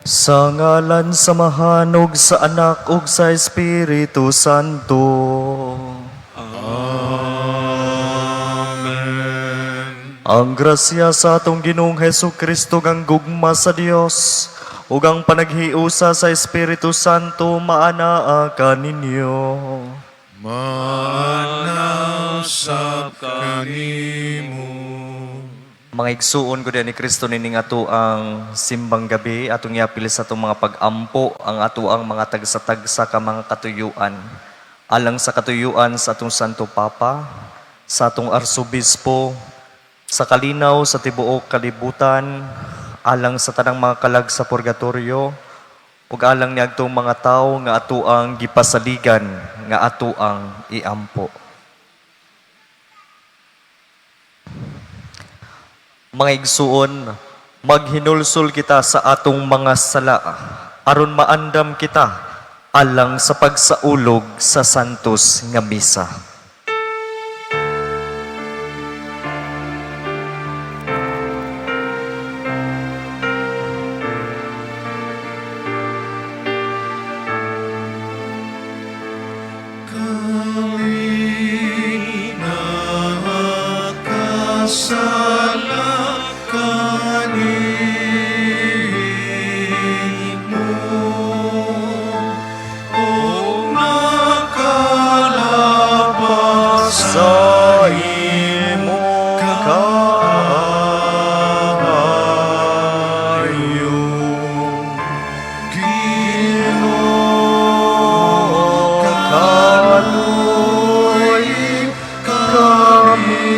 Sa ngalan sa Amahan ug sa Anak ug sa Espiritu Santo. Amen. Ang grasya sa atong Ginoong Hesus Kristo, ang gugma sa Dios ug ang panaghiusa sa Espiritu Santo maanaa kaninyo. Maana usab kanimo. Mga igsuon ko ni Kristo, nining ato ang simbang gabi, atong iapil sa atong mga pag-ampo ang ato ang mga tagsa-tagsa ka mga katuyuan. Alang sa katuyuan sa atong Santo Papa, sa atong Arsobispo, sa kalinaw sa tibuok kalibutan, alang sa tanang mga kalag sa purgatorio, ug alang niadtong mga tawo nga ato ang gipasaligan nga ato ang iampo. Mga igsuon, maghinulsol kita sa atong mga sala aron maandam kita alang sa pagsaulog sa santos nga misa. Kami nakasala kanimo ug nakalabas Sa imong kaayo. Ginoo, Kaluy kami.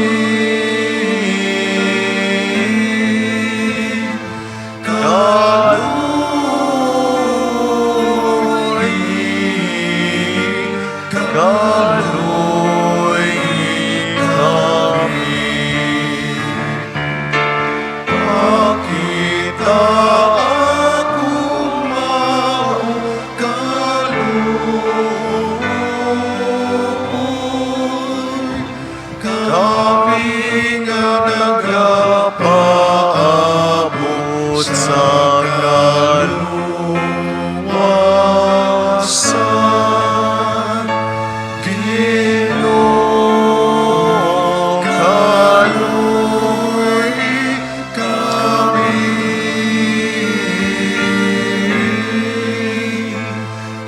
Kaluy, kaluy kami. Pakita akong mao kaluoy, kami nga nagapaabot sa kaluwasan. Ginoo, kaluy kami.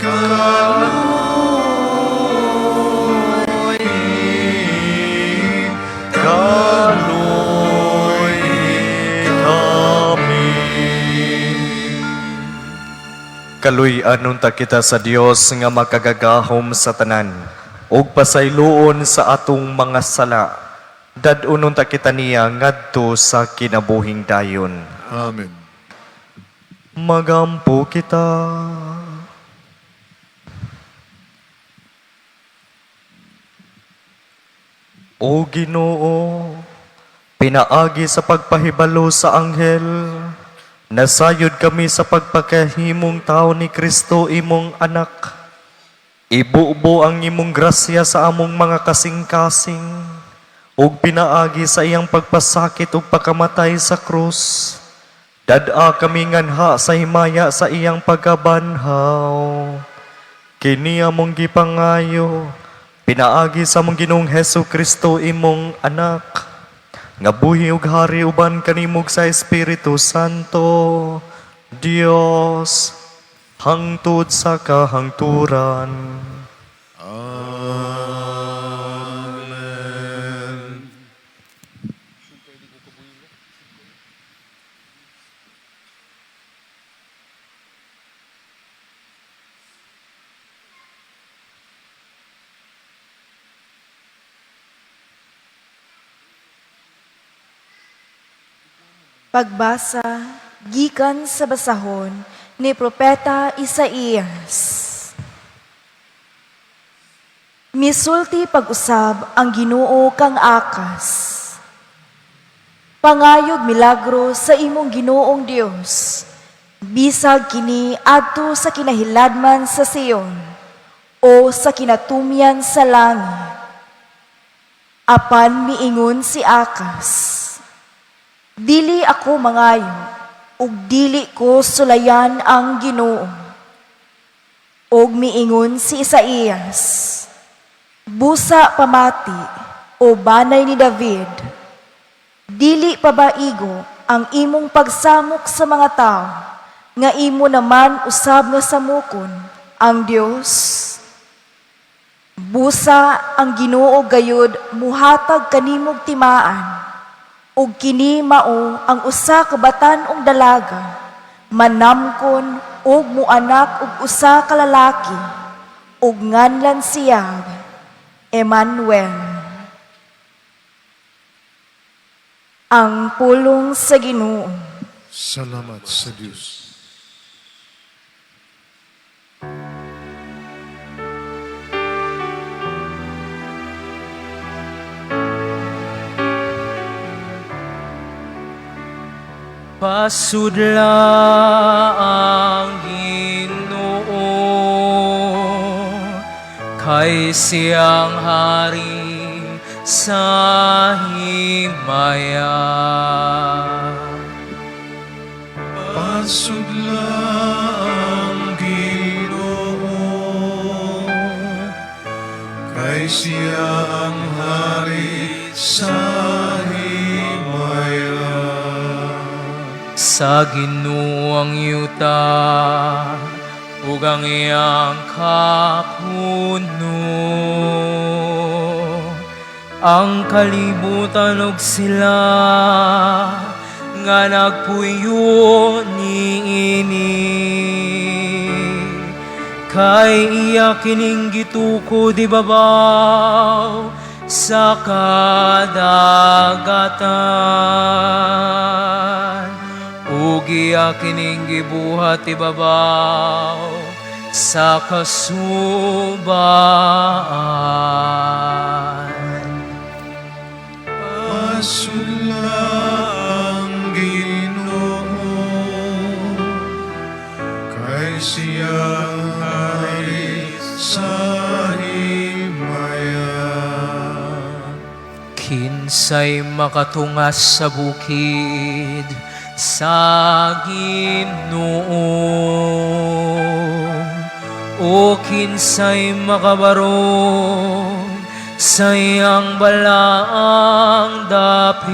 Kaluy, Kaluy kami. Kaluy-an unta kita sa Dios nga makagagahom sa tanan ug pasayloon sa atong mga sala. Dad-on unta kita niya ngadto sa kinabuhing dayon. Amen. Magampo kita. O Ginoo, pinaagi sa pagpahibalo sa anghel, nasayod kami sa pagpakahimong tao ni Kristo imong anak. Ibubo ang imong grasya sa among mga kasing-kasing, ug pinaagi sa iyang pagpasakit ug pagkamatay sa krus. Dad-a kami nganha sa himaya sa iyang pagkabanhaw. Kini among gipangayo, pinaagi sa among Ginoong Hesus Kristo imong anak, nga buhi ug hari uban kanimog sa Espiritu Santo, Dios, hangtod sa kahangturan. Amen. Pagbasa gikan sa basahon ni Propeta Isaías. Misulti pag-usab ang Ginoo kang Akas. Pangayog milagro sa imong Ginoong Dios. Bisag kini adto sa kinahiladman sa Sion o sa kinatumyan sa langit. Apan miingon si Akas, "Dili ako mangayo. Ug dili ko sulayan ang Ginoo. Og miingon si Isaías, "Busa pamati, o banay ni David, dili pa ba igo ang imong pagsamok sa mga tao, nga imo naman usab nga samukon ang Dios? Busa ang Ginoo gayud muhatag kanimog timaan, ug kini mao ang usa ka batan-ong dalaga, manamkon ug muanak og usa ka lalaki, ug nganlan siya Emmanuel." Ang pulong sa Ginoo. Salamat sa Diyos. Pasudla ang Ginoo, kay siyang hari sa himaya. Pasudla ang Ginoo, kay siya ang hari sa himaya. Sa Ginoo ang yuta ug ang iyang kapuno, ang kalibutan ug sila nga nagpuyo niini. Kay iya kining gitukod ibabaw sa kadagatan ug iya kining gibuhat ibabaw sa kasubaan. Pasudla ang Ginoo, kay siya ang hari sa himaya. Kinsay makatungas sa bukid sa Ginoo, o kinsay makabarog sa iyang balaang dapit?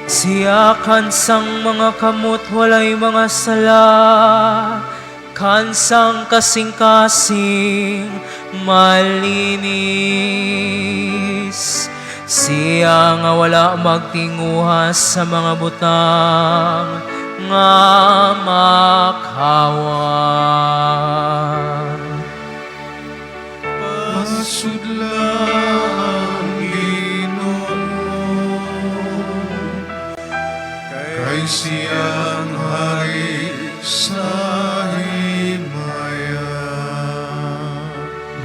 Siya kansang mga kamot walay mga sala, kansang kasing-kasing malinis. Siya nga wala magtinguha sa mga butang nga makawang. Pasudla ang Ginoo, kay siya ang hari sa himaya.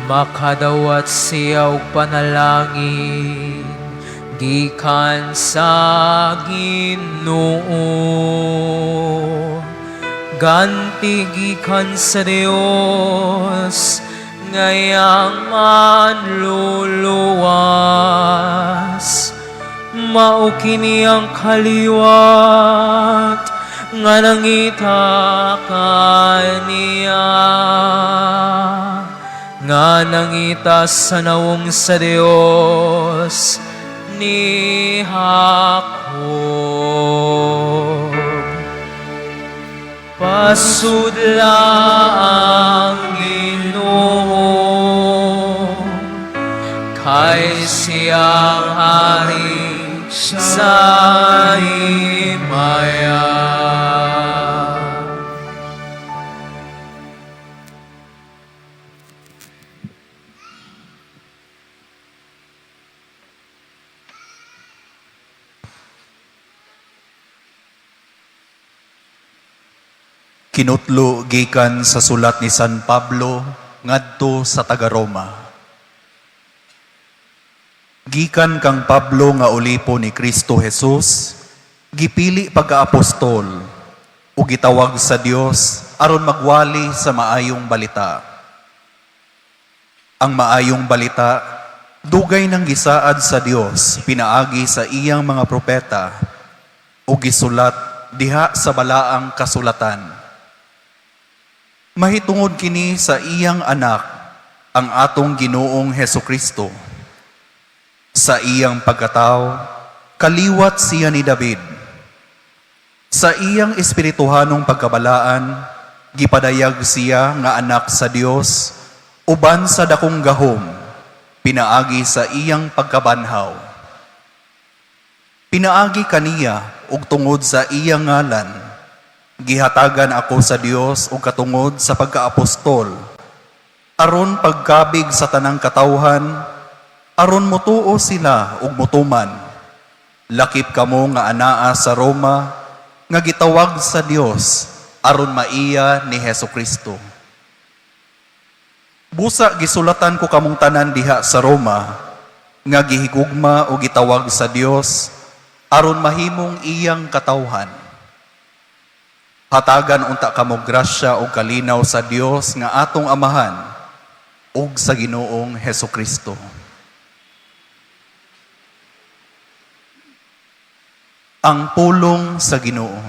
Makadawat siya og panalangin gikan sa Ginoo. Ganti gikan sa Dios nga iyang manluluwas. Mao kini ang kaliwat nga nangita kaniya, nga nangita sa nawong sa Dios ni Jacob. Pasudla ang Ginoo, kay siyang hari sa himaya. Kinutlo gikan sa sulat ni San Pablo ngadto sa taga-Roma. Gikan kang Pablo nga ulipo ni Kristo Jesus, gipili pagka-apostol ug gitawag sa Dios aron magwali sa maayong balita. Ang maayong balita dugay nang gisaad sa Dios pinaagi sa iyang mga propeta. ug gisulat diha sa balaang kasulatan. Mahitungod kini sa iyang anak, ang atong Ginoong Hesukristo. Sa iyang pagkatao, kaliwat siya ni David. Sa iyang espirituhanong pagkabalaan, gipadayag siya nga anak sa Dios uban sa dakong gahom, pinaagi sa iyang pagkabanhaw. Pinaagi kaniya ug tungod sa iyang ngalan, gihatagan ako sa Dios og katungod sa pagkaapostol, aron pagkabig sa tanang katawhan, aron mutuo sila ug mutuman. Lakip kamo nga anaa sa Roma, nga gitawag sa Dios aron maiya ni Hesukristo. Busa gisulatan ko kamong tanan diha sa Roma nga gihigugma o gitawag sa Dios aron mahimong iyang katawhan. Hatagan unta kamo grasya ug kalinaw sa Dios nga atong Amahan ug sa Ginoong Hesukristo. Ang pulong sa Ginoo.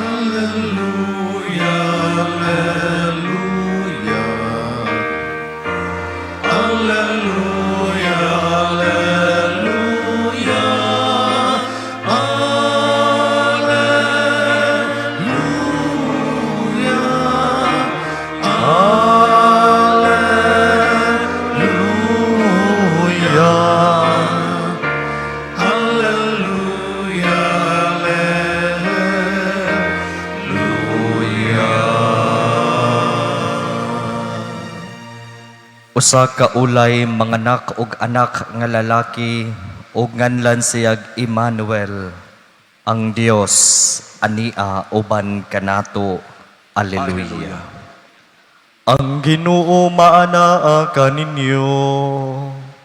Alleluia, alleluia. Alleluia, alleluia. Alleluia. Alleluia. Alleluia, alleluia. Usa ka ulay manganak og anak nga lalaki ug nganlan siyag Emmanuel, ang Dios ania uban kanato. Alleluia. Ang Ginoo maanaa kaninyo.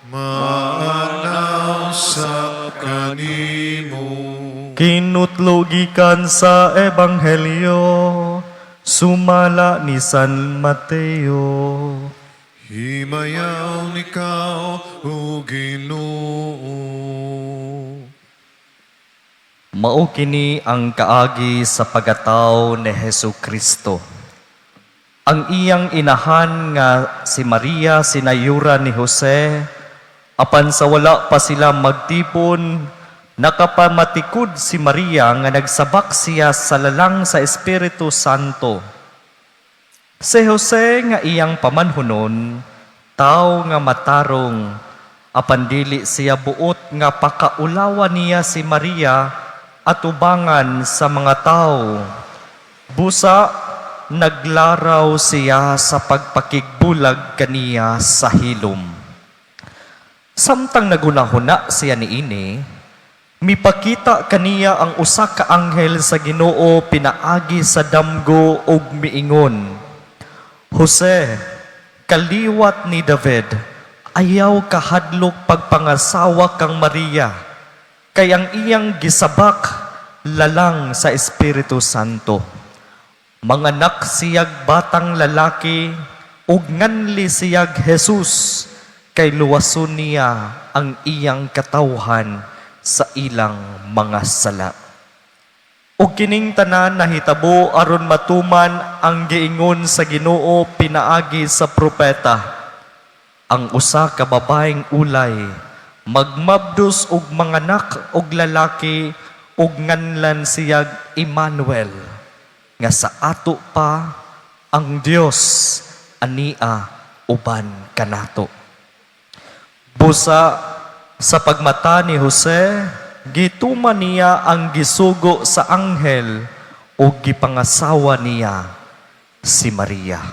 Maanaw sa kanimo. Kinutlo gikan sa Ebanghelyo sumala ni San Mateo. Himayaw ikaw, O Ginoo. Mao kini ang kaagi sa pagataw ni Hesu Kristo. Ang iyang inahan nga si Maria sinayura ni Jose, apan sa wala pa sila magtipon, nakapamatikod si Maria nga nagsabak siya sa lalang sa Espiritu Santo. Si Jose nga iyang pamanhunon, tao nga matarong, apan dili siya buot nga pakaulawan niya si Maria atubangan sa mga tao. Busa, naglaraw siya sa pagpakigbulag kaniya sa hilom. Samtang nagunahuna siya niini, mipakita kaniya ang usa ka anghel sa Ginoo pinaagi sa damgo ug miingon, "Jose, kaliwat ni David, ayaw kahadlok pagpangasawa kang Maria, kay ang iyang gisabak lalang sa Espiritu Santo. Manganak siyag batang lalaki, ug nganli siyag Jesus, kay luwason niya ang iyang katawhan sa ilang mga sala." Ug kining tanan nahitabo aron matuman ang giingon sa Ginoo pinaagi sa propeta. Ang usa ka babaeng ulay magmabdos og manganak og lalaki ug nganlan siyag Emmanuel, nga sa ato pa, ang Dios ania uban kanato. Busa sa pagmata ni Jose, gituman niya ang gisugo sa anghel ug gipangasawa niya si Maria.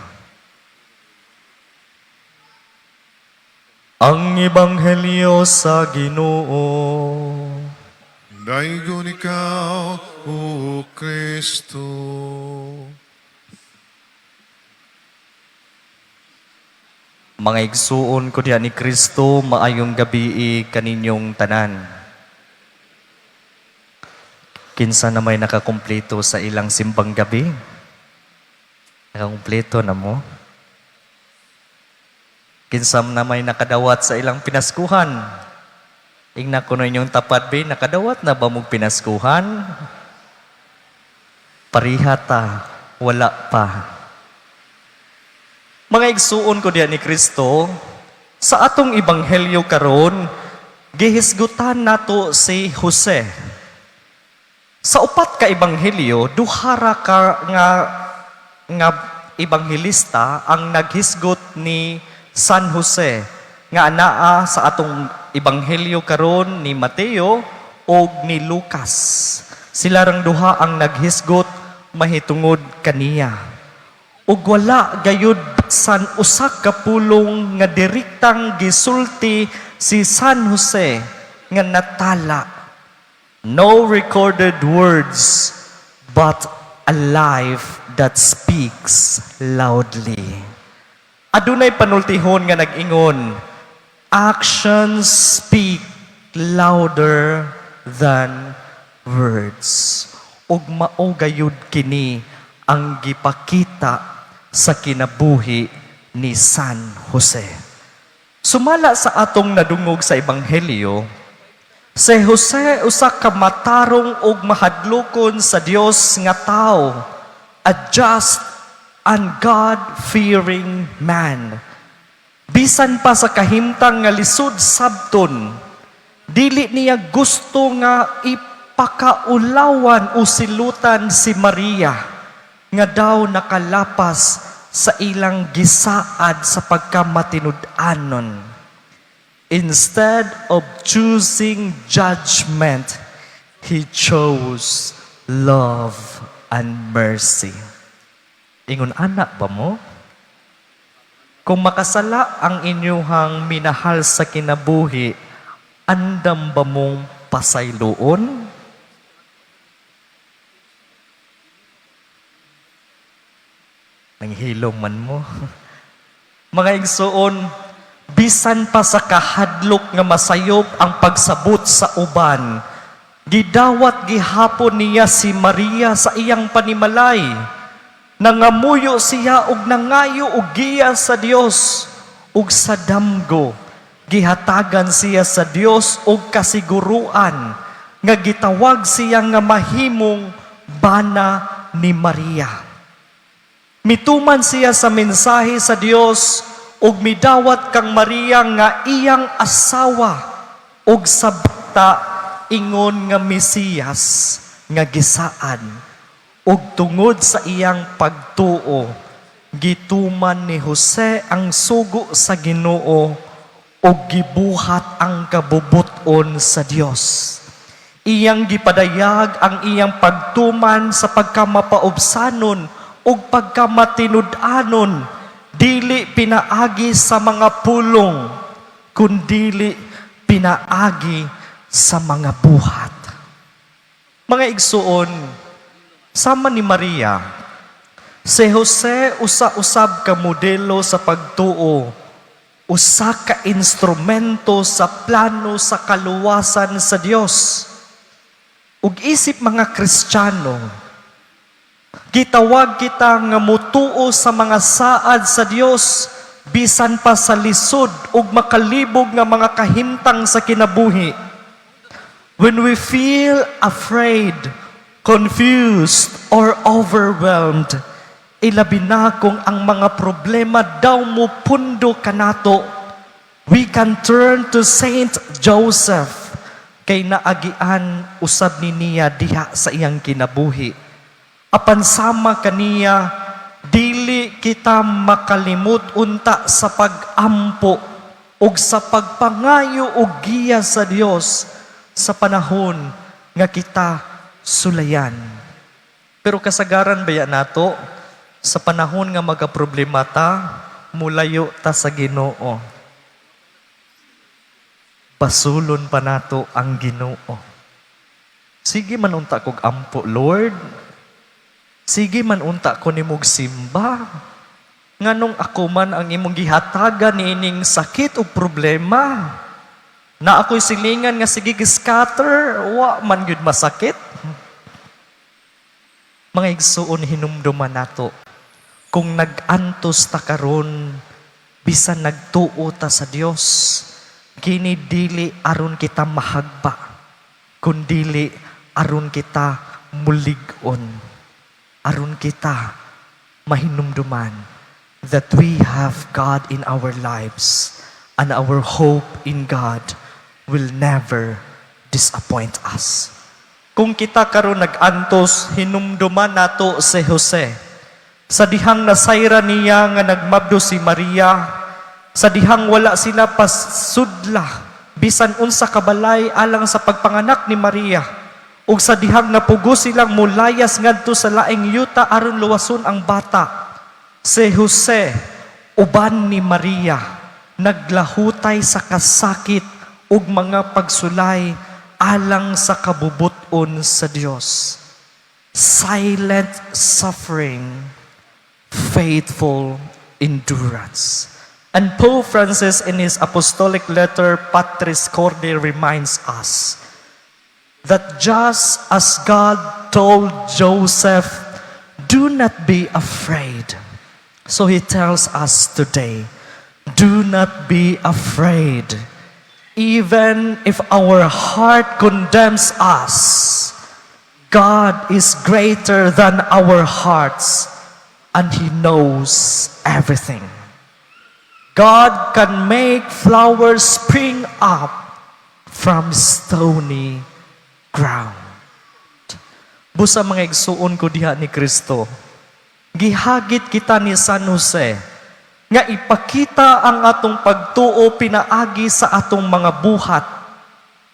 Ang Ebanghelyo sa Ginoo. Daygon ikaw, O Kristo. Mga igsuon ko diha ni Kristo, maayong gabii kaninyong tanan. Kinsa na may nakakumpleto sa ilang simbang gabi? Nakakumpleto na mo? Kinsa man na may nakadawat sa ilang pinaskuhan? Ingna ko na inyong tapad, be, nakadawat na ba mong pinaskuhan? Pariha ta, wala pa. Mga igsuon ko diha ni Kristo, sa atong ebanghelyo karon, gihisgutan nato si Jose. Sa upat ka ebanghelyo, duha ra ka nga ebanghelista ang naghisgot ni San Jose nga anaa sa atong ebanghelyo karon, ni Mateo og ni Lucas. Sila rang duha ang naghisgot mahitungod kaniya. Ug wala gayud san usa ka pulong nga direktang gisulti si San Jose nga natala. No recorded words, but a life that speaks loudly. Adunay panultihon nga nag-ingon, "Actions speak louder than words." Ug mao gayud kini ang gipakita sa kinabuhi ni San Jose. Sumala sa atong nadungog sa ebanghelyo, si Jose usa ka matarong ug mahadlokon sa Dios nga tawo, a just and God-fearing man. Bisan pa sa kahimtang nga lisod sabton, dili niya gusto nga ipakaulawan o silutan si Maria nga daw nakalapas sa ilang gisaad sa pagkamatinud-anon. Instead of choosing judgment, he chose love and mercy. Ingon ana ba mo? Kung makasala ang inyuhang minahal sa kinabuhi, andam ba mong pasayloon? Nanghilom man mo. Mga igsuon, bisan pa sa kahadlok nga masayop ang pagsabot sa uban, gidawat gihapon niya si Maria sa iyang panimalay. Nangamuyo siya og nangayo og giya sa Dios, ug sa damgo gihatagan siya sa Dios og kasiguruan nga gitawag siya nga mahimong bana ni Maria. Mituman siya sa mensahe sa Dios ug midawat kang Maria nga iyang asawa ug sa bata ingon nga Mesiyas nga gisaad. Ug tungod sa iyang pagtuo, gituman ni Jose ang sugo sa Ginoo ug gibuhat ang kabubut-on sa Dios. Iyang gipadayag ang iyang pagtuman sa pagkamapaubsanon ug pagkamatinud-anon, dili pinaagi sa mga pulong, kundili pinaagi sa mga buhat. Mga igsuon, sama ni Maria, si Jose usa-usab ka modelo sa pagtuo, usa ka instrumento sa plano sa kaluwasan sa Dios. Ug isip mga Kristiyano, gitawag kita nga mutuo sa mga saad sa Dios bisan pa sa lisod ug makalibog nga mga kahimtang sa kinabuhi. When we feel afraid, confused, or overwhelmed, ilabi na kung ang mga problema daw mo pundo kanato, we can turn to Saint Joseph kay naagian usab ni niya diha sa iyang kinabuhi. Apan sama kaniya, dili kita makalimot unta sa pag-ampo ug sa pagpangayo og giya sa Dios sa panahon nga kita sulayan. Pero kasagaran baya nato, sa panahon nga magaproblema ta, mulayo ta sa Ginoo. Basulon pa nato ang Ginoo. Sige man unta kog ampo, Lord. Sige man unta ko nimog simba. Nganong ako man ang imong gihatagan niining sakit o problema? Na ako'y silingan nga sige scatter, wa man gyud masakit. Mga igsuon, hinumduman nato. Kung Kung nag-antos ta karon, bisan nagtuo ta sa Dios, kini dili aron kita mahagba, kundili aron kita mulig-on, aron kita mahinumduman that we have God in our lives and our hope in God will never disappoint us. Kung kita karon nag-antos, hinumduman nato si Jose. Sa dihang nasayra niya nga nagmabdo si Maria, sa dihang wala sila pasudla, bisan unsa ka balay alang sa pagpanganak ni Maria, ug sa dihang napugos silang mulayas ngadto sa laing yuta aron luwason ang bata. Si Jose, uban ni Maria, naglahutay sa kasakit ug mga pagsulay alang sa kabubuton sa Dios. Silent suffering, faithful endurance. And Pope Francis, in his apostolic letter Patris Corde, reminds us that just as God told Joseph, "Do not be afraid," so he tells us today, "Do not be afraid." Even if our heart condemns us, God is greater than our hearts and He knows everything. God can make flowers spring up from stony ground. Busa, mga igsuon ko diha ni Kristo, gihagit kita ni San Jose nga ipakita ang atong pagtuo pinaagi sa atong mga buhat.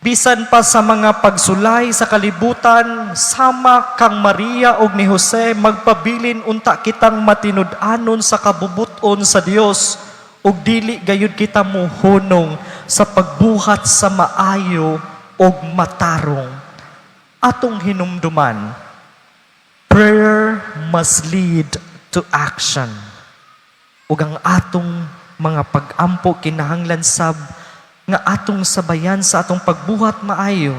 Bisan pa sa mga pagsulay sa kalibutan, sama kang Maria og ni Jose, magpabilin unta kitang matinud-anon sa kabubuton sa Dios ug dili gayud kita mohunong sa pagbuhat sa maayo ug matarong. Atong hinumduman, prayer must lead to action. Ug ang atong mga pag-ampo kinahanglan sab nga atong sabayan sa atong pagbuhat maayo,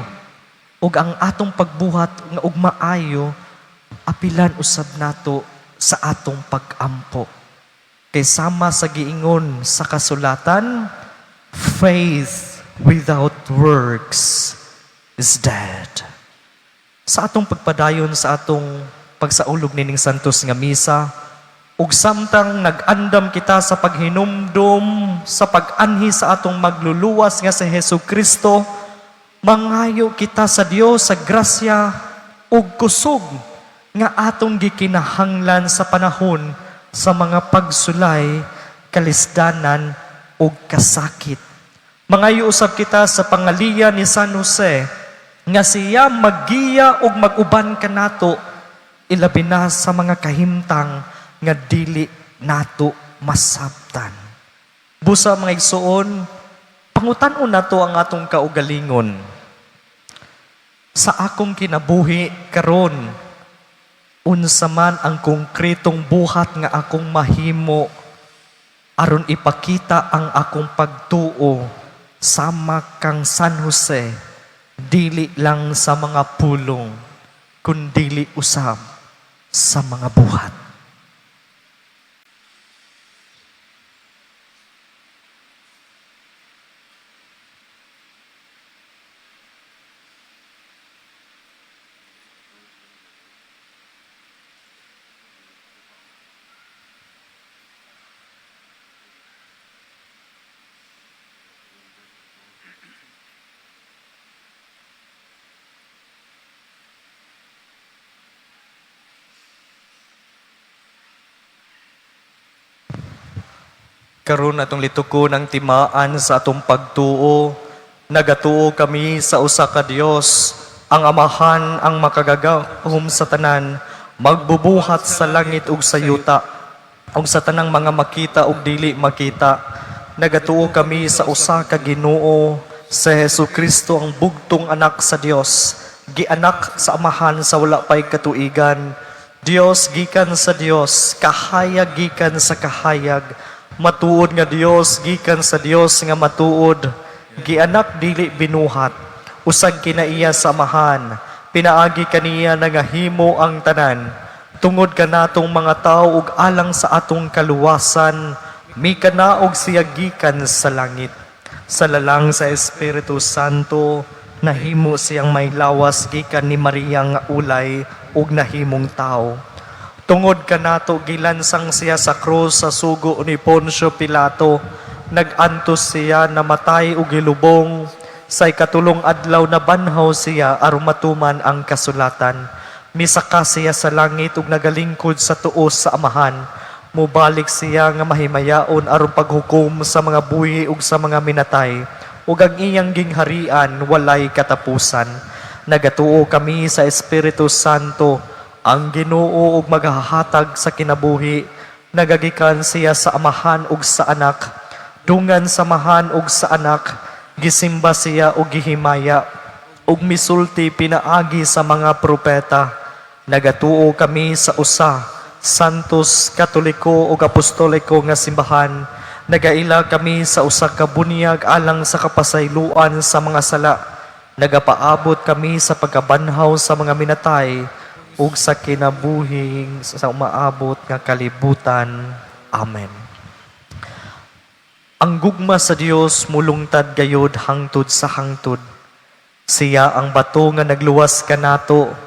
ug ang atong pagbuhat nga og maayo apilan usab nato sa atong pag-ampo. Kay sama sa giingon sa kasulatan, faith without works is dead. Sa atong pagpadayon sa atong pagsaulog nining santos nga misa, ug samtang nag-andam kita sa paghinumdum sa pag-anhi sa atong magluluwas nga si Hesus Kristo, mangayo kita sa Dios sa grasya ug kusog nga atong gikinahanglan sa panahon sa mga pagsulay, kalisdanan ug kasakit. Mangayo usab kita sa pangaliya ni San Jose nga siya maggiya ug mag-uban kanato, ilabi na sa mga kahimtang nga dili nato masabtan. Busa, mga igsuon, pangutan-on nato ang atong kaugalingon. Sa akong kinabuhi karon, unsa man ang konkretong buhat nga akong mahimo aron ipakita ang akong pagtuo sama kang San Jose, dili lang sa mga pulong kundili usab sa mga buhat? Karon, atong litukon ang timaan sa atong pagtuo. Nagatuo kami sa usa ka Dios, ang Amahan, ang makagagahom sa tanan, magbubuhat sa langit ug sa yuta, ug sa tanang mga makita ug dili makita. Nagatuo kami sa usa ka Ginoo, sa Hesus Kristo, ang bugtong anak sa Dios, gianak sa Amahan sa wala pay katuigan. Dios gikan sa Dios, kahayag gikan sa kahayag, matuod nga Dios gikan sa Dios nga matuod, gianak, dili binuhat, usag kinaiya sa Amahan. Pinaagi kaniya nangahimo ang tanan. Tungod kanatong mga tao ug alang sa atong kaluwasan, mikanaog siya gikan sa langit. Sa lalang sa Espiritu Santo, nahimo siyang may lawas gikan ni Maria nga ulay ug nahimong tao. Tungod kanato, gilansang siya sa krus sa sugo ni Poncio Pilato. Nag-antos siya, namatay ug gilubong. Sa ikatulong adlaw nabanhaw siya aron matuman ang kasulatan. Misaka siya sa langit ug nagalingkod sa tuo sa Amahan. Mubalik siya nga mahimayaon aron paghukom sa mga buhi ug sa mga minatay, ug ang iyang gingharian walay katapusan. Nagatuo kami sa Espiritu Santo, ang Ginoo ug magahatag sa kinabuhi. Nagagikan siya sa Amahan ug sa Anak. Dungan sa Amahan ug sa Anak, gisimba siya ug gihimaya ug misulti pinaagi sa mga propeta. Nagatuo kami sa usa, Santos, Katoliko ug Apostoliko nga simbahan. Nagaila kami sa usa ka bunyag alang sa kapasayloan sa mga sala. Nagapaabot kami sa pagkabanhaw sa mga minatay ug sa kinabuhing sa umaabot nga kalibutan. Amen. Ang gugma sa Dios mulungtad gayod hangtod sa hangtod. Siya ang bato nga nagluwas kanato.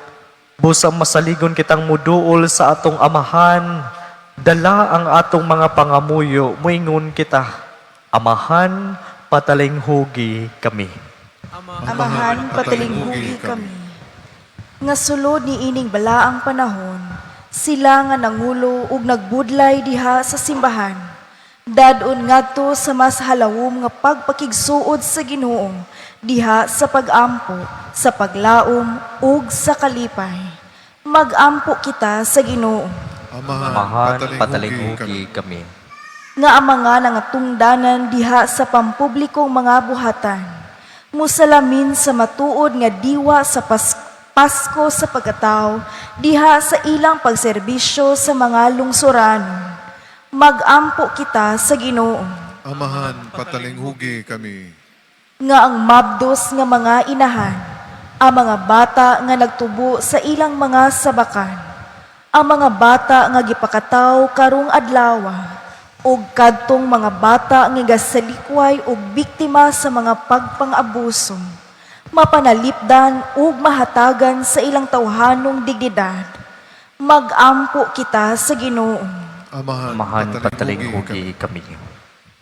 Busa masaligon kitang muduol sa atong Amahan, dala ang atong mga pangamuyo, muingon kita, "Amahan, patalinghugi kami." Amahan, patalinghugi kami. Nga sulod ni ining balaang panahon, sila nga nangulo ug nagbudlay diha sa simbahan, dad-on ngadto sa mas halawom nga pagpakigsuod sa Ginoo diha sa pagampo, sa paglaom ug sa kalipay. Magampo kita sa Ginoo. Amahan, Amahan, patalinghugi kami. patalinghugi kami. Nga ang mga nangatungdanan diha sa pampublikong mga buhatan musalamin sa matuod nga diwa sa Pasko sa pagkatao diha sa ilang pagserbisyo sa mga lungsuranon. Magampo kita sa Ginoo. Amahan, patalinghugi kami. Nga ang mabdos nga mga inahan, ang mga bata nga nagtubo sa ilang mga sabakan, ang mga bata nga gipakataw karong adlawa, ug kadtong mga bata nga gasalikway og biktima sa mga pagpang-abuso, mapanalipdan ug mahatagan sa ilang tawhanong dignidad. Magampo kita sa Ginoo. Amahan, Amahan, patalinghugi patalinghugi kami.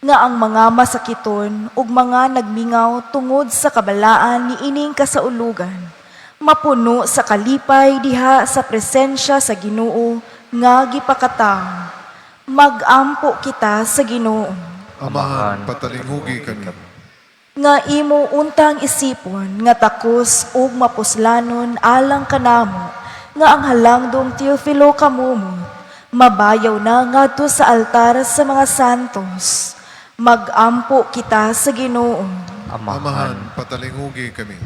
Nga ang mga masakiton ug mga nagmingaw tungod sa kabalaan ni ining kasaulugan mapuno sa kalipay diha sa presensya sa Ginoo nga gipakataw. Magampo kita sa Ginoo. Amahan, patalinghugi kami. Nga imo untang isipon nga takos ug mapuslanon alang kanamo nga ang halangdong Teofilo Camomot mabayaw na ngadto sa altar sa mga santos. Magampo kita sa Ginoo. Amahan, Amahan, patalinghugi kami.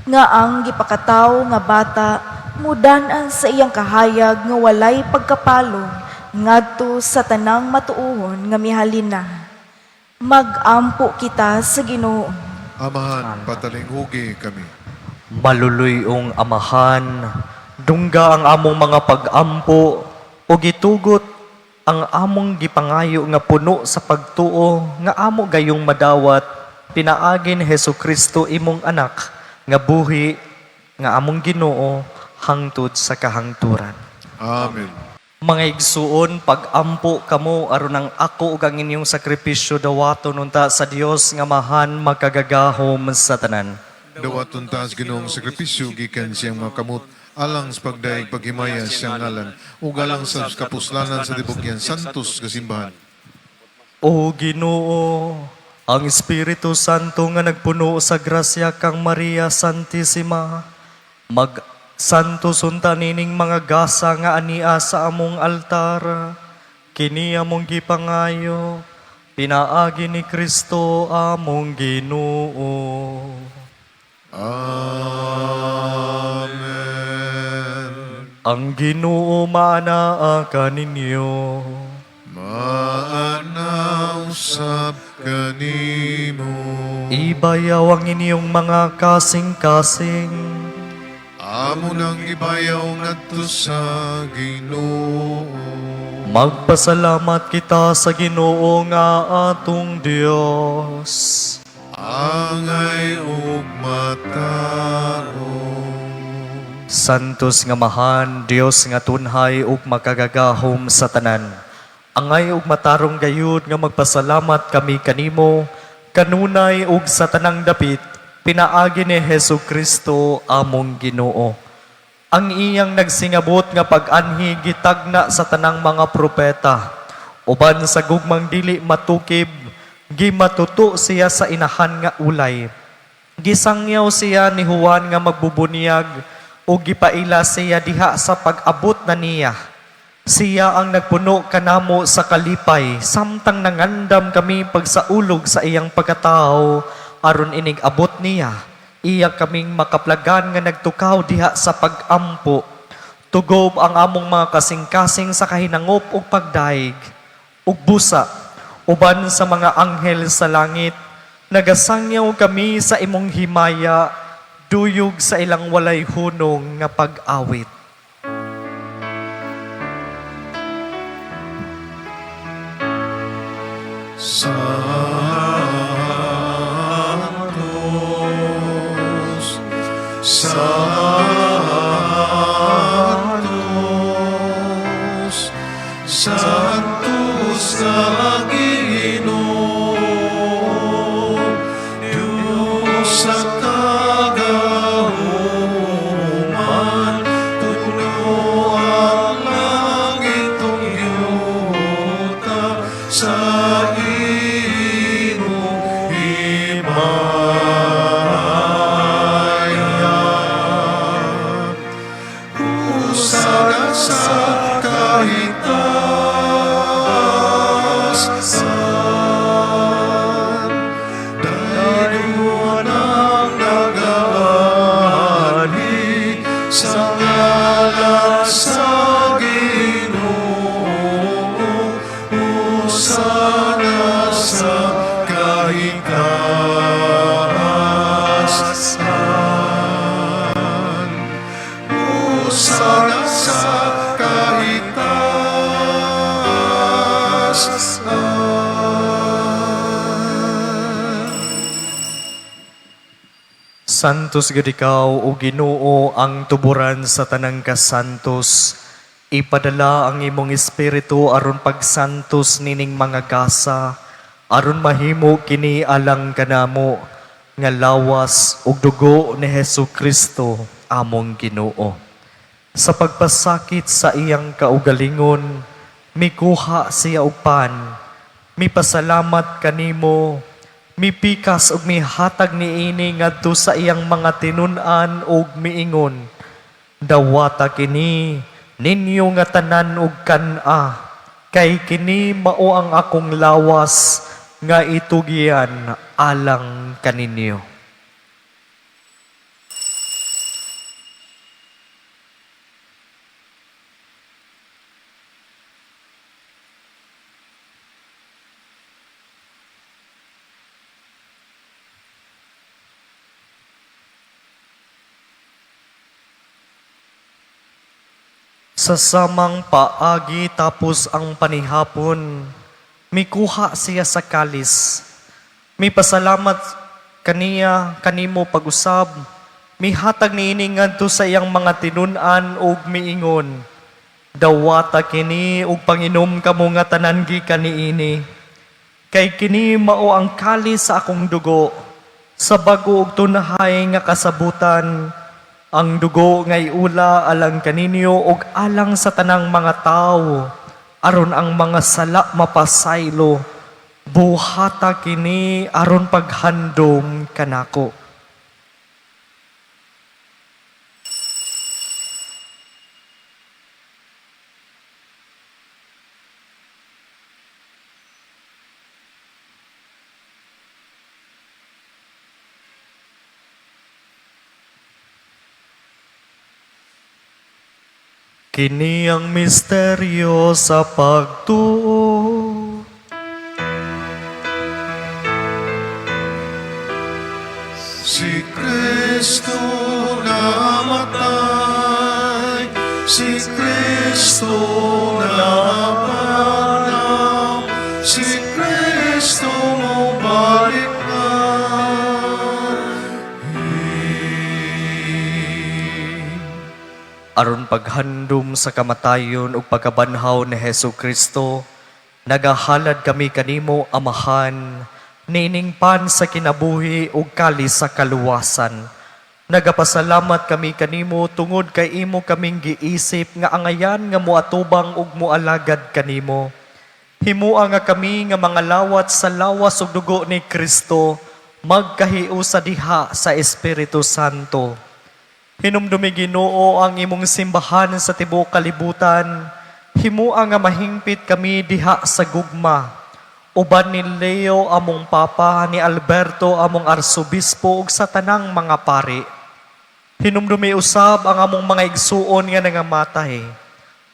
Nga ang gipakataw nga bata mudan-an sa iyang kahayag nga walay pagkapalong ngadto sa tanang matuohon nga mihalin na. Magampo kita sa Ginoo. Amahan, patalinghugi kami. Maluluyong Amahan, dungga ang among mga pag-ampo ug gitugot ang among gipangayo nga puno sa pagtuo nga amo gayong madawat pinaagi ni Hesus Kristo, imong anak nga buhi nga among Ginoo hangtod sa kahangturan. Amen. Mga igsuon, pag-ampo kamo aron ang ako ug ang inyong sakripisyo dawaton unta sa Dios nga Amahan makagagahom sa tanan. Dawaton ta sa Ginoong sakripisyo gikan siyang mga kamot alang sa pagdayeg paghimaya siyang ngalan ug alang sa kapuslanan sa tibok iyang santos nga simbahan. O Ginoo, ang Espiritu Santo nga nagpuno sa grasya kang Maria Santissima, mag santos unta nining mga gasa nga ania sa among altar. Kini among gipangayo pinaagi ni Kristo among Ginoo. Amen. Ang Ginoo maanaa kaninyo. Maana usab kanimo. Ibayaw ang inyong mga kasing-kasing. Among Amo nang ibayaw ngadto sa Ginoo. Magpasalamat kita sa Ginoo nga atong Dios. Angay ug matarong. Santos nga Amahan, Dios nga tunhay ug makagagahom sa tanan. Angay ug matarong gayud nga magpasalamat kami kanimo kanunay ug sa tanang dapit pinaagi ni Hesus Kristo among Ginoo. Ang iyang nagsingabot nga pag-anhi gitagna sa tanang mga propeta. Uban sa gugmang dili matukib, gimatuto siya sa inahan nga ulay. Gisangyaw siya ni Juan nga magbubunyag ug gipaila siya diha sa pag-abot na niya. Siya ang nagpuno kanamo sa kalipay samtang nangandam kami pagsaulog sa iyang pagkatao aron inig abot niya. Iya kaming makaplagan nga nagtukaw diha sa pagampo. Tugob ang among mga kasing-kasing sa kahinangop ug pagdaig ug busa uban sa mga anghel sa langit, nagasangyaw kami sa imong himaya, duyog sa ilang walay hunong nga pag-awit. Santos, Santos, Santos sa Ginoo, Diyos sa kagahuman, puno ang langit ug yuta sa imong himaya. Hosana sa kahitaas-an, Dayon ang nagaanhi sa ngalan sa Ginoo. Hosana sa kahitaas-an. Hosana sa kahitaas-an. Santos gid ikaw, o Ginoo, ang tuburan sa tanang kasantos. Ipadala ang imong espiritu aron pagsantos nining mga gasa, aron mahimo kini alang kanamo nga lawas ug dugo ni Hesus Kristo among Ginoo. Sa pagpasakit sa iyang kaugalingon, mikuha siya og pan, mipasalamat kanimo, mipikas ug mihatag niini ngadto sa iyang mga tinun-an ug miingon, "Dawata kini ninyo nga tanan ug kan-a, kay kini mao ang akong lawas nga itugyan alang kaninyo." Sa samang paagi tapos ang panihapon, mikuha siya sa kalis. Mipasalamat kaniya kanimo pag-usab, mihatag niini ngadto sa iyang mga tinun-an ug miingon, "Dawata kini ug panginom kamo nga tanan gikan niini. Kay kini mao ang kalis sa akong dugo, sa bago ug tunhay nga kasabutan, ang dugo nga iula alang kaninyo ug alang sa tanang mga tawo, aron ang mga sala mapasaylo. Buhata kini aron paghandom kanako." Kini ang misteryo sa pagtuo. Si Kristo namatay, Si Kristo nabanhaw, si Kristo mobalik na. Aron paghandom sa kamatayon ug pagkabanhaw ni Hesu Kristo, nagahalad kami kanimo, Amahan, niining pan sa kinabuhi ug kalis sa kaluwasan. Nagapasalamat kami kanimo tungod kay imo kaming giisip nga angayan nga moatubang ug moalagad kanimo. Himua nga kami nga mga lawat sa lawas ug dugo ni Kristo magkahiusa diha sa Espiritu Santo. Hinumdumi, Ginoo, ang imong simbahan sa tibuok kalibutan. Himua nga mahingpit kami diha sa gugma. Uban ni Leo among Papa, ni Alberto among Arsobispo ug sa tanang mga pari. Hinumdumi usab ang among mga igsuon nga nangamatay.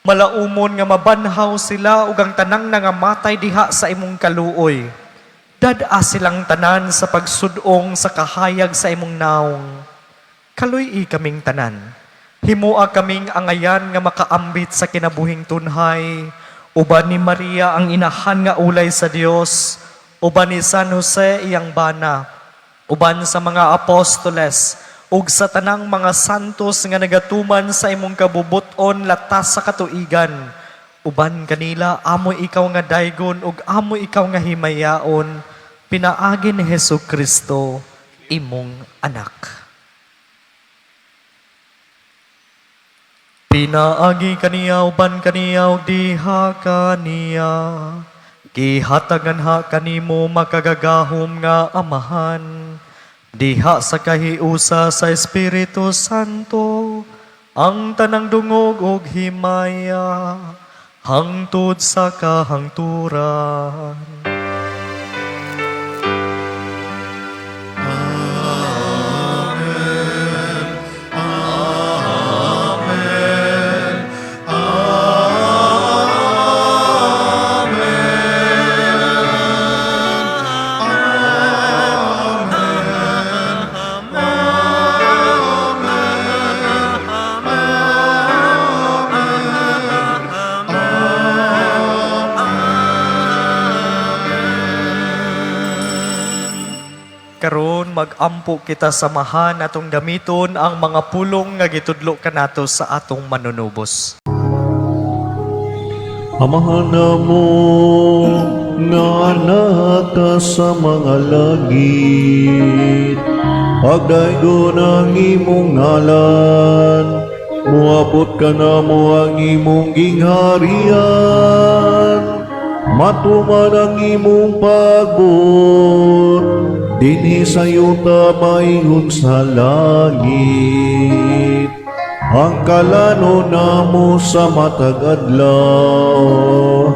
Malaumon nga mabanhaw sila ug ang tanang nangamatay diha sa imong kaluoy. Dad-a silang tanan sa pagsudong sa kahayag sa imong naong. Kaluy-i kaming tanan. Himua kaming angayan nga makaambit sa kinabuhing tunhay. Uban ni Maria ang inahan nga ulay sa Dios, uban ni San Jose iyang bana, uban sa mga apostoles, ug sa tanang mga santos nga nagatuman sa imong kabubuton latas sa katuigan. Uban kanila amo ikaw nga daygon ug amo ikaw nga himayaon, pinaagi ni Hesu Kristo, imong anak. Pinaagi kaniya, uban kaniya ug diha kaniya, gihatag nganha kanimo, makagagahom nga Amahan, diha sa kahiusa sa Espiritu Santo, ang tanang dungog ug himaya hangtod sa kahangturan. Karon mag-ampo kita sa Amahan, atong gamiton ang mga pulong nga gitudlo kanato sa atong Manunubos. Amahan namo nga naa ka sa mga langit, pagdaygon ang imong ngalan, muabot kanamo ang imong gingharian, matuman ang imong pagbuot, dinhi sa yuta maingon sa langit. Ang kalanon namo sa matag adlaw,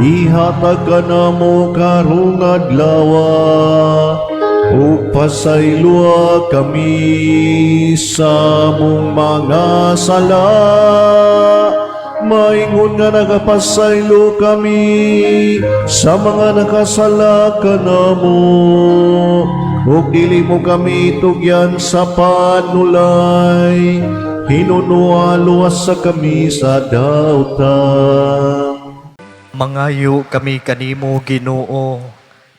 ihatag kanamo karong adlawa, ug pasayloa kami sa among mga sala, maingon nga nagapasaylo kami sa mga nakasala kanamo. Ug dili mo kami tugyan sa panulay, hinunoa luwasa kami sa dautan. Mangayo kami kanimo, Ginoo,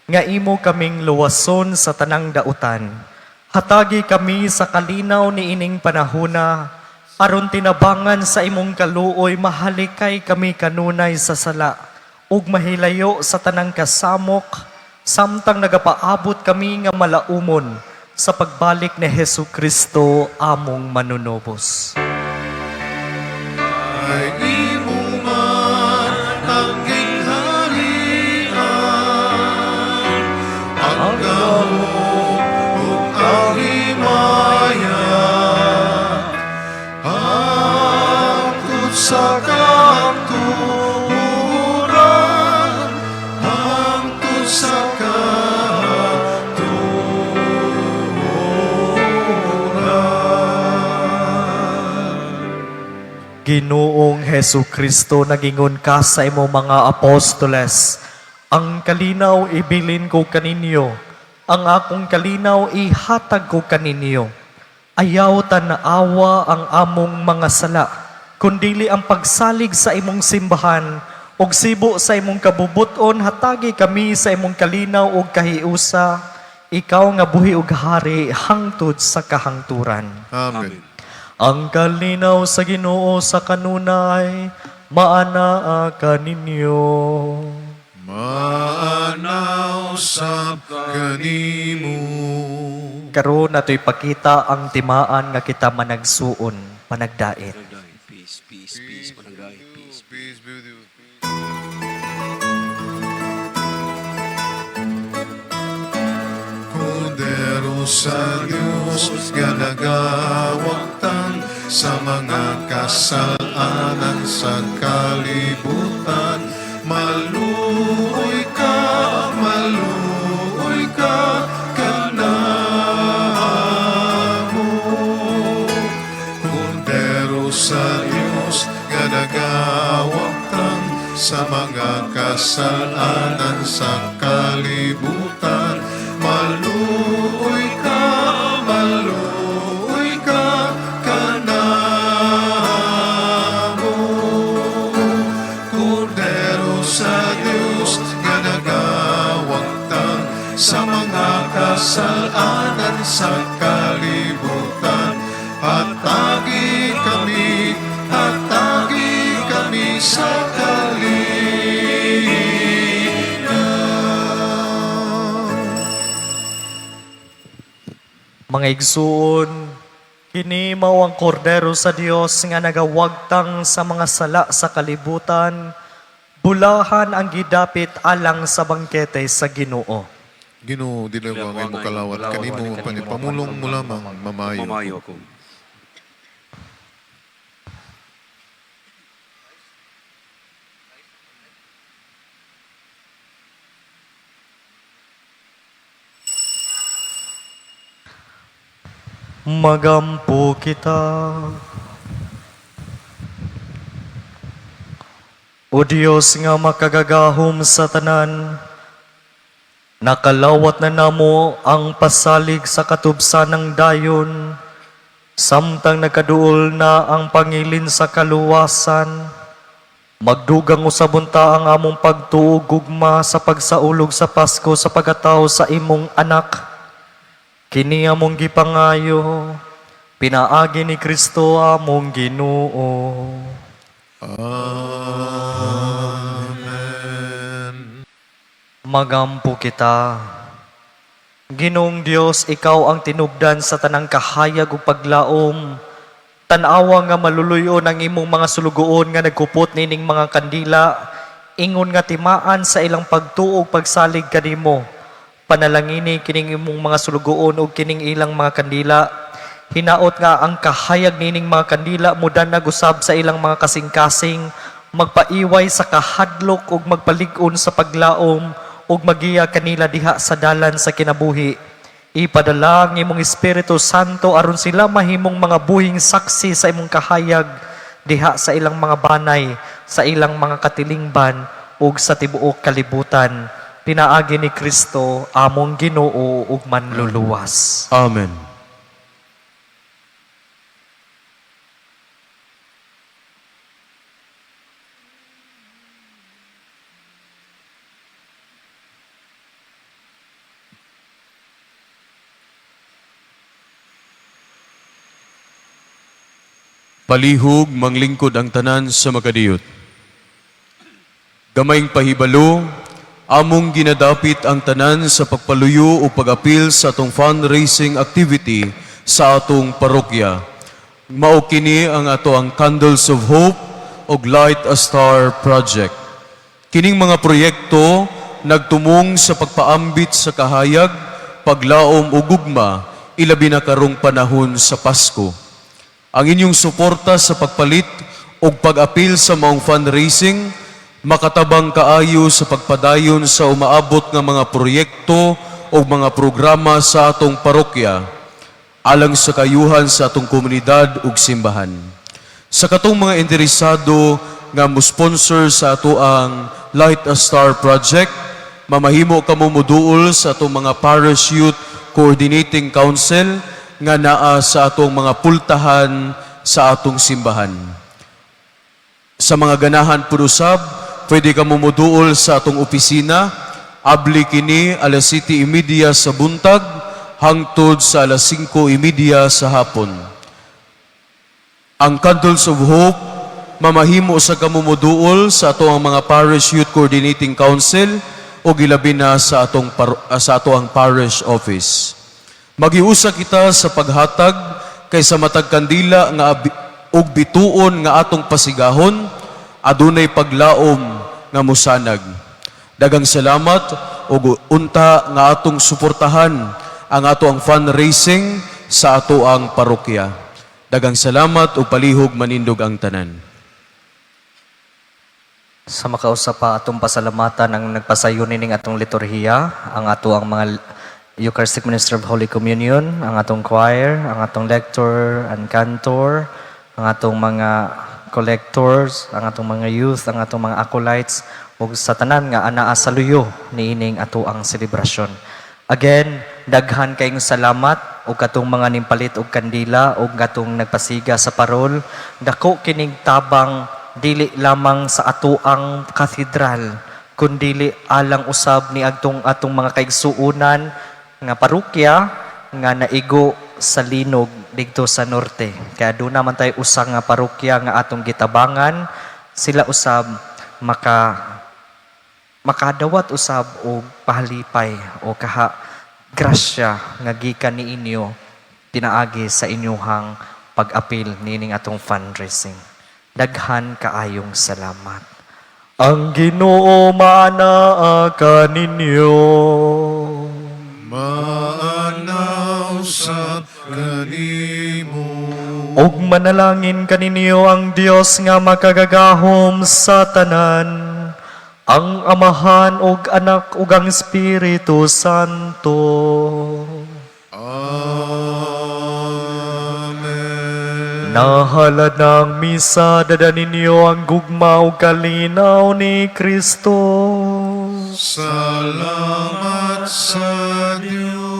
nga imo kaming luwason sa tanang dautan. Hatagi kami sa kalinaw niining panahona, aron tinabangan sa imong kaluoy mahalikay kami kanunay sa sala ug mahilayo sa tanang kasamok samtang nagapaabot kami nga malaumon sa pagbalik ni Hesu Kristo among Manunubos. Ay imo man ang gingharian, ang gahom ug ang himaya, hangtod sa kahangturan, hangtod sa kahangturan. Ginoong Hesu Kristo, nagingon ka sa imong mga apostoles, "Ang kalinaw ibilin ko kaninyo, ang akong kalinaw ihatag ko kaninyo." Ayaw tan-awa ang among mga sala, Kundili ang pagsalig sa imong simbahan ug sibo sa imong kabubuton, hatagi kami sa imong kalinaw ug kahiusa, ikaw nga buhi ug hari hangtod sa kahangturan. Amen. Ang kalinaw sa Ginoo sa kanunay maanaa kaninyo. Maanaw sab kanimo. Karon nato'y pakita ang timaan nga kita managsuon, panagdait. Peace, peace, peace, panagdait, peace. Peace be with you. Kordero sa Diyos nga nagawagtang sa mga kasalanan sa kalibutan. Maluoy ka kanamo. Kordero sa Diyos nga nagawagtang sa mga kasalanan sa kalibutan. Maluoy ka kanamo. Kordero sa Diyos nga nagawagtang sa mga kasalanan sa kalibutan. Hatagi kami sa kalinaw. Mga igsuon, kini mao ang kordero sa Dios nga nagawagtang sa mga sala sa kalibutan. Bulahan ang gidapit alang sa bangkete sa Ginoo. Ginoo, dili ko ang imong kalawat kanimo, apan ipamulong mo lamang, mamayo. Mamayo ako. Magampo kita. O Dios nga makagagahom sa tanan, nakalawat na namo ang pasalig sa katubsan ng dayon, samtang nagkaduol na ang pangilin sa kaluwasan. Magdugang usab unta ang among pagtuo ug gugma sa pagsaulog sa Pasko sa pagkatao sa imong anak. Kini among gipangayo, pinaagi ni Kristo among Ginoo. Amen. Magampo kita. Ginoong Dios, ikaw ang tinubdan sa tanang kahayag ug paglaom. Tan-awa nga maluluyon ang imong mga sulugoon nga nagkupot nining mga kandila, ingon nga timaan sa ilang pagtuo ug pagsalig kanimo. Panalangini kining imong mga sulugoon ug kining ilang mga kandila. Hinaot nga ang kahayag nining mga kandila mudanag usab sa ilang mga kasing-kasing, magpaiway sa kahadlok ug magpalig-on sa paglaom ug magiya kanila diha sa dalan sa kinabuhi. Ipadala ang imong Espiritu Santo aron sila mahimong mga buhing saksi sa imong kahayag diha sa ilang mga banay, sa ilang mga katilingban ug sa tibuok kalibutan. Pinaagi ni Kristo among Ginoo ug manluluwas. Amen. Palihog manglingkod ang tanan sa makadiyot. Gamayng pahibalo, among ginadapit ang tanan sa pagpaluyo o pag-apil sa atong fundraising activity sa atong parokya. Mao kini ang ato ang Candles of Hope ug Light a Star Project. Kining mga proyekto nagtumong sa pagpaambit sa kahayag, paglaom ug gugma, ilabi na karong panahon sa Pasko. Ang inyong suporta sa pagpalit ug pag-apil sa maong fundraising makatabang kaayo sa pagpadayon sa umaabot nga mga proyekto o mga programa sa atong parokya alang sa kayuhan sa atong komunidad ug simbahan. Sa katong mga interesado nga mo sponsor sa ato ang Light a Star Project, mamahimo kamo moduol sa atong mga Parish Youth Coordinating Council nga naa sa atong mga pultahan sa atong simbahan. Sa mga ganahan pud usab, pwede ka muduol sa atong opisina. Abli kini alas 7:30 sa buntag hangtod sa alas 5:30 sa hapon. Ang Candles of Hope, mamahimo sa kamumuduol sa ato ang mga Parish Youth Coordinating Council o gilabi na sa ato ang parish office. Magiusa kita sa paghatag kay sa matag kandila nga ug bituon nga atong pasigahon, adunay paglaom nga musanag. Daghang salamat ug unta nga atong suportahan ang ato ang fundraising sa ato ang parokya. Daghang salamat ug palihog manindog ang tanan. Sa makausa pa, atong pasalamatan ang nagpasayon nining atong liturhiya, ang ato ang mga Eucharistic Minister of Holy Communion, ang atong choir, ang atong lector and cantor, ang atong mga collectors, ang atong mga youth, ang atong mga acolytes, ug sa tanan nga anaa sa luyo niining ato ang selebrasyon. Again, daghan kayong salamat ug katong mga nimpalit og kandila ug katong nagpasiga sa parol. Dako kining tabang dili lamang sa atoang cathedral kundili alang usab ni adtong atong mga kaigsuonan nga parokya nga naigo sa linog didto sa norte. Kaya doon naman tayo usa nga parokya nga atong gitabangan, sila usab makadawat usab og pahalipay o kaha grasya nga gikan niinyo pinaagi sa inyuhang pag-apil niining atong fundraising. Daghan kaayong salamat. Ang Ginoo maanaa kaninyo. Maanaw sa kanimo. Ug manalangin kaninyo ang Dios nga makagagahom sa tanan, ang Amahan ug Anak ug ang Espiritu Santo. Amen. Nahalad ng misa, dada ninyo ang gugma ug kalinaw ni Kristo. Salamat sa Diyos.